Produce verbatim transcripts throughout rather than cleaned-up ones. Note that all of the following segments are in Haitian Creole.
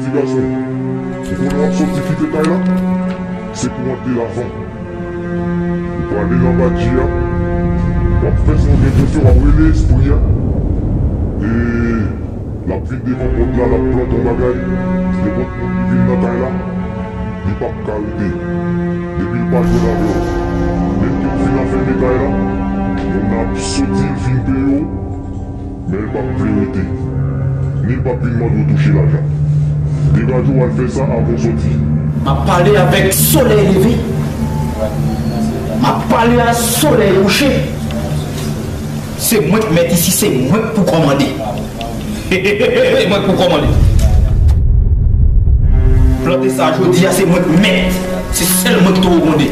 Ti gason, ou konnen w ap soti kite kay la? Se pou w antre lavan. Ou prale nan badji a, w ap fè sa w gen pou fè, w ap rele espri a. E l ap vin devan pòt la, l ap plante yon bagay. Nenpòt moun ki vin nan kay la, li p ap ka rete. Depi l pa jwenn avè w, menm ke w fin anfèmen kay la, moun nan ap soti, l fin peye w, men l p ap vle rete. Ni l p ap vin mande w touche lajan. Degaje w al fè sa avan w soti. M ap pale avèk solèy leve. M ap pale a solèy kouche. Se mwen k mèt isi, se mwen k pou kòmande. Mwen k pou kòmande. Plante sa jodi a, se mwen k mèt. Se sèl mwen ki twò gwonde.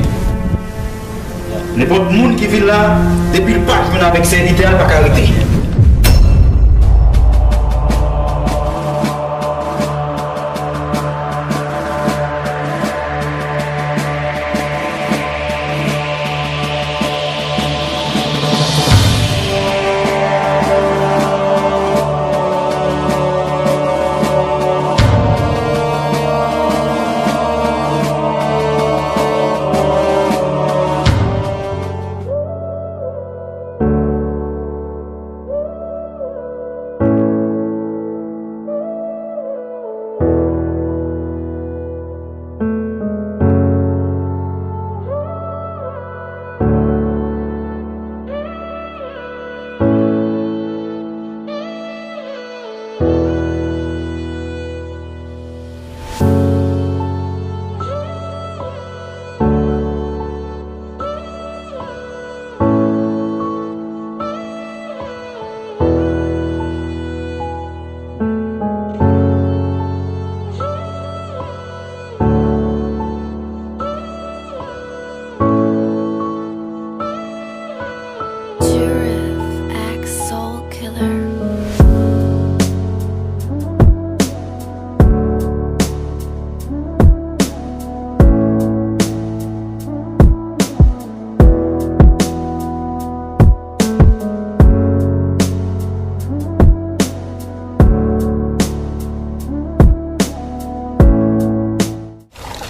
Nenpòt moun ki vin la, depi l pa jwenn avèk sèvitè a, l pa ka rete. Jurif X Soul Killer.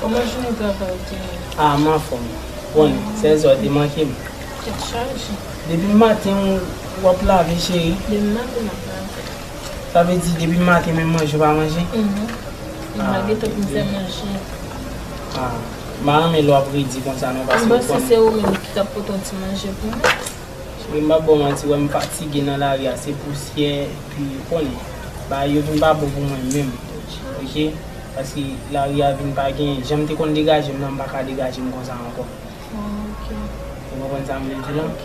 Kòman jounen travay ou te ye? Ah, m anfòm. Bon, sèzè w te manke m. Tèt chaje. Depi maten w, w ap lave, cheri? Depi maten m ap lave. Sa vle di depi maten menm manje w pa manje? Mhm. Ah, malgre tout m fè manje. Ah, m pa renmen lè w ap redi konsa non, paske m panse se ou menm ki t ap pote yon ti manje pou mwen. Cheri, m p ap ba w manti, wè m fatige nan lari a, se pousyè, epi ou konnen, bagay yo vin pa bon pou mwen menm, oke? Paske lari a vin pa gen, jan m te konn degaje m nan, m pa ka degaje m konsa ankò. Ah, ok. Ou konprann sa m vle di la? Ok.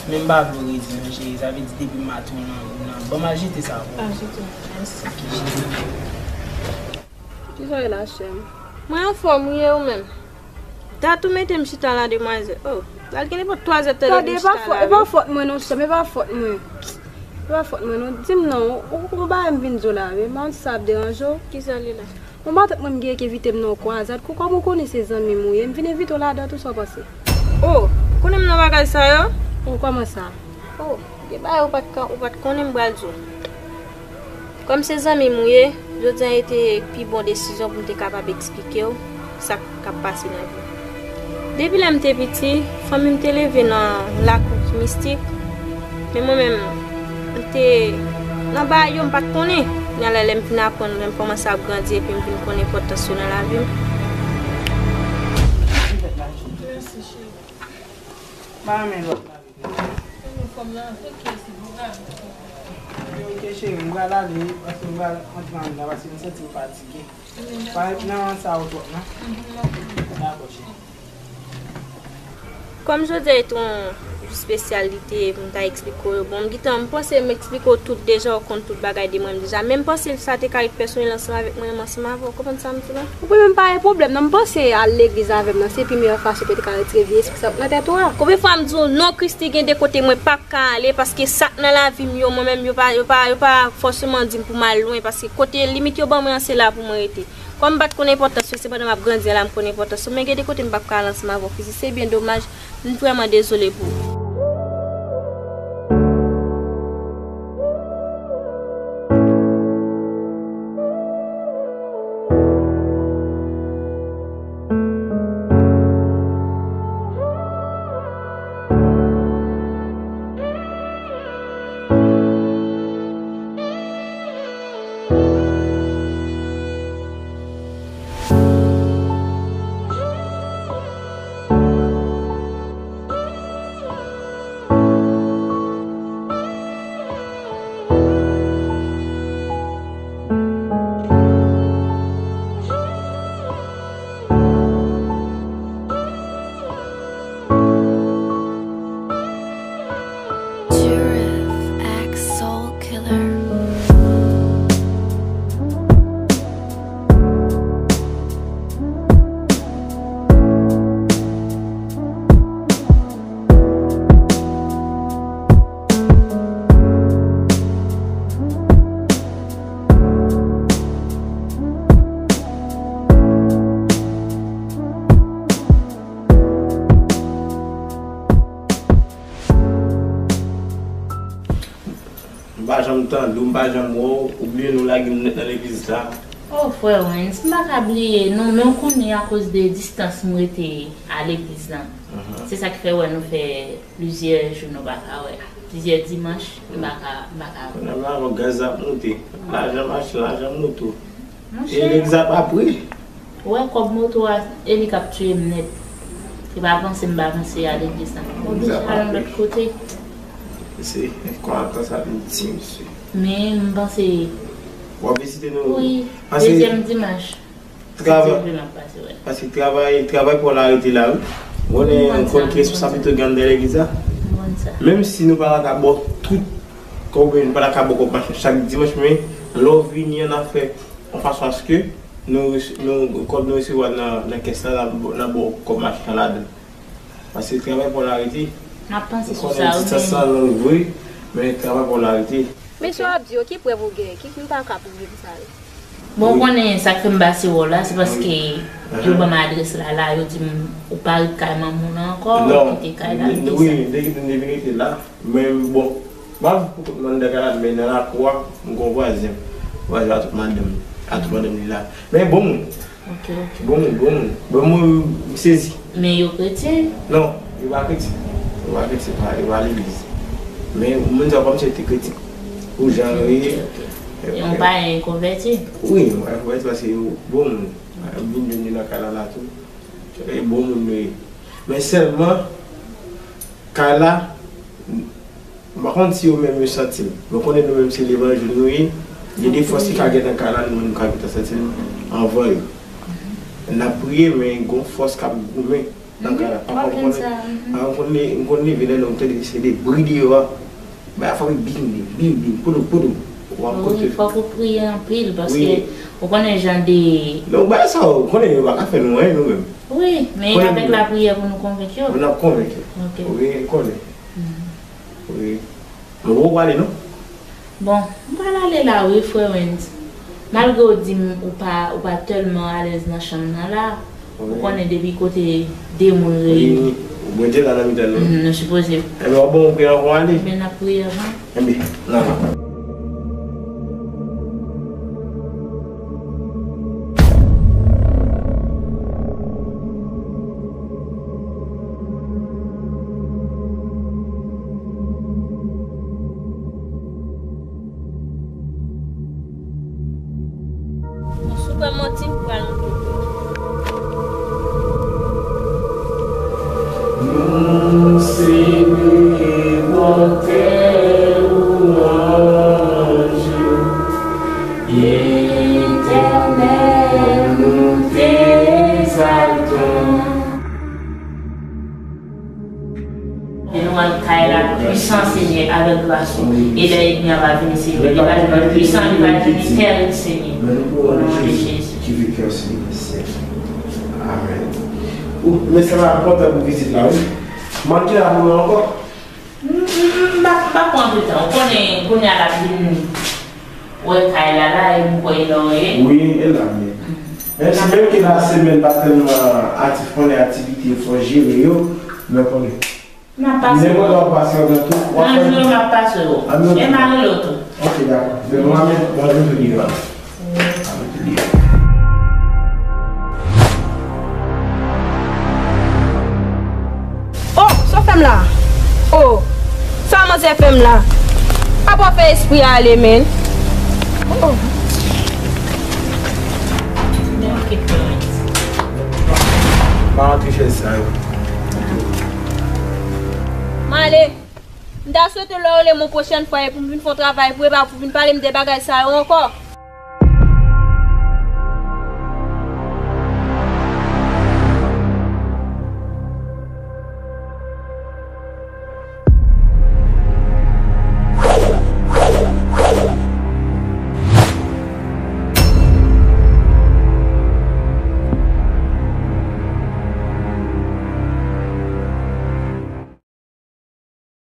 Men m pa vle w redi non, cheri, sa vle di depi maten w nan, nan, ban m al jete sa pou ou. Al jete, mèsi. Ok, cheri. Kijan w ye la, chè m? Mwen anfòm wi, e ou menm? Dat ou mete m chita la, demwazèl. Oh, pral gen nenpòt twazè tan depi m chita la, wi. Tande, e pa fòt, e pa fòt mwen non, chè m, e pa fòt mwen. E pa fòt mwen non. Di m non, ou, ou, ou bagay m vin di w la, wi. M pa konn si sa ap deranje w. Kisa li la? Bon, matant mwen m gen ki envite m nan yon kwazad. Kou, kòm ou konnen se zanmi m ou ye, m vin envite w ladan tou, sa w panse? Oh, ou konnen m nan bagay sa yo? Oh, kòman sa? Oh, gen bagay ou pa t ka, ou pa t konnen m pral di w. Kòm se zanmi m ou ye, jodi a te pi bon desizyon pou m te kapab eksplike w sa k ap pase nan vi m. Depi lè m te piti, fanmi m te leve nan lakou ki mistik, men mwen menm, m te nan bagay yo m pa t konnen. Kounye a la, lè m fin aprann, lè m kòmanse ap grandi epi m vin konn enpòtans yo nan lavi m. Mèsi, cheri. Pa renmen lòt la. Yon fanm nan anfèt ki esipou la. Ok, ok, cheri, m pral ale, paske m pral antre anndan, paske m santi m fatige. Pa ret nan sa yo twòp, non. Dakò, cheri. Kòm jodi a te yon jou espesyal li te ye pou m ta eksplike w yo, bon, m gentan, m panse m eksplike w tout deja, ou konn tout bagay de mwen deja. Men m panse sa te ka ret pèsonèl ansanm avèk mwen menm ansanm avè w. Konprann sa m di la? Ou konnen m pa gen pwoblèm, non, m panse al legliz avè m nan, se pi meyè fason pou te ka retire vye espri sa nan tèt ou a. Konbyen fwa m di w non, Christy, gen de kote mwen p ap ka ale, paske sa k nan lavi m yo, mwen menm, yo pa, yo pa, yo pa fòseman di m pou m al lwen, paske kote limit yo ban mwen an, se la pou mwen rete. Kòm m pa t konn enpòtans yo, se pandan m ap grandi a la m konn enpòtans yo, men gen de kote m p ap ka al ansanm avè w, Christy, se byen domaj, m vrèman dezole pou ou. Tande w, m pa janm wè w, ou bliye nou lage m nèt nan legliz la. Oh, frè Wens, m pa ka bliye non, men w konnen akoz de distans m rete a legliz lan. Se sa k fè wè nou fè plizyè jou nou pa ka wè. Plizyè dimanch, nou pa ka, nou pa ka wè. Kounye a la, gaz ap monte. Lajan machin, lajan moto. Monchè. E legliz ap apre. Ou wè kòb moto a, e li k ap tiye m nèt. Se pa panse m pa panse a legliz lan. M oblije al yon lòt kote. Se kòmandan sa vin di, mesye. Men m panse. W ap vizite nou? Wi, dezyèm dimanch. Travay. Paske travay, travay pa w la rete la, wi. Ou konnen, ou konn ki responsablite w gen anndan legliz la. Menm si nou pa ta ka ba w tout kòb, nou pa ta ka ba w kòb machin chak dimanch, men lè w vini an, n a fè yon fason aske nou, nou, kòb nou resevwa nan, nan kès la, n a, n a ba w kòb machin an ladan. Paske travay pa w la rete. M ap panse sou sa, wi. Ou konnen distans la long vre, men travay pa w la rete. Men sa w ap di yo, ki prèv ou gen? Ki, ki m pa ka pwouve m sa yo? Bon, ou konnen sa k fè m pase wè w la, se paske yo ban m adrès la, la, yo di m ou pa ret kay manman w lan ankò, ou kite kay la, m di sa. Wi, m te kite, m te vin rete la, men bon, m ap viv pou kont mwen anndan kay la, men nan lakou a, m gen yon vwazen, vwazen a tout madanm, a tout madanm li la. Men bon moun. Ok, ok. Bon moun, bon moun. Bon moun, m sezi. Men yo kretyen? Non, yo pa kretyen. Yo pa kretyen, pa, yo pa legliz. Men moun sa yo kòmsi yo te kretyen. Pou jan yo ye. Ok, ok. E yon payen konvèti? Wi, yon payen konvèti paske yo bon moun. Yo vin jwenn yo nan kay la la tou. E bon moun yo ye. Men sèlman, kay la, m pa konn si yo menm yo santi l. Mwen konnen nou menm se levanjil nou ye. Gen de fòs ki ka gen nan kay la, nou menm nou ka gentan santi l anvan yo. N ap priye, men gon fòs k ap goumen nan kay la. Pafwa m konnen, m konn li, m konn leve lè nou tande se de bri deyò a. Bay a fè bim, bim, bim, bim, poudou, poudou. Ou ap kote. Wi, fòk ou priye anpil, paske ou konnen jan de. Non, bay sa, ou konnen yo pa ka fè nou anyen nou menm. Wi, men avèk lapriyè pou nou konvenk yo. N ap konvenk yo. Ok. Wi, konnen. Wi. Mwen poko prale non. Bon, m pral ale la wi, frè Wens. Malgre w di m ou pa, ou pa tèlman alèz nan chanm nan la, ou konnen depi kote de moun reyini. Wi, Bondye la nan mitan nou. Mhm, nou sipoze. Enben, w ap ban m priye avan w ale? Enben, n ap priye avan. Enben, n ale. Yon soupè manti pral. Nou selebre bòtè ou anj. Etènèl, nou te egzalte w. E nou rann kay la pwisan, Senyè, avèk gras ou. E lè ènmi an va vini, Senyè, li va vini pwisan, li va vini tèrib, Senyè. O non de Jezi. Amèn. Ou, mesye, m kontan pou vizit la, wi. Manke la pou mwen ankò. M, m, m pa, m pa pran anpil tan. Ou konnen, kounye a l ap vin wè kay la la, e m kwè e la w ye. Wi, e la m ye. Menm si, menm ke la semèn pa tèlman aktif, konnen aktivite yo fò jere yo, men konnen. N ap pase. Nenpòt lè w ap pase, w ap nan tou, w ap fè. Nan jou yo m ap pase yo. E m a rele w tou. Ok, dakò. Men bon, mwen, mwen, mwen, mwen, Oh, sa w fè m la? Oh, sa manzè fè m la? Apa w fè espri a ale, menn? Oh. Pa antre chèz sa yo. M ale. M ta swete lè w rele m yon pwochèn fwa e pou m vin fè yon travay pou w, e pa pou w vin pale m de bagay sa yo ankò.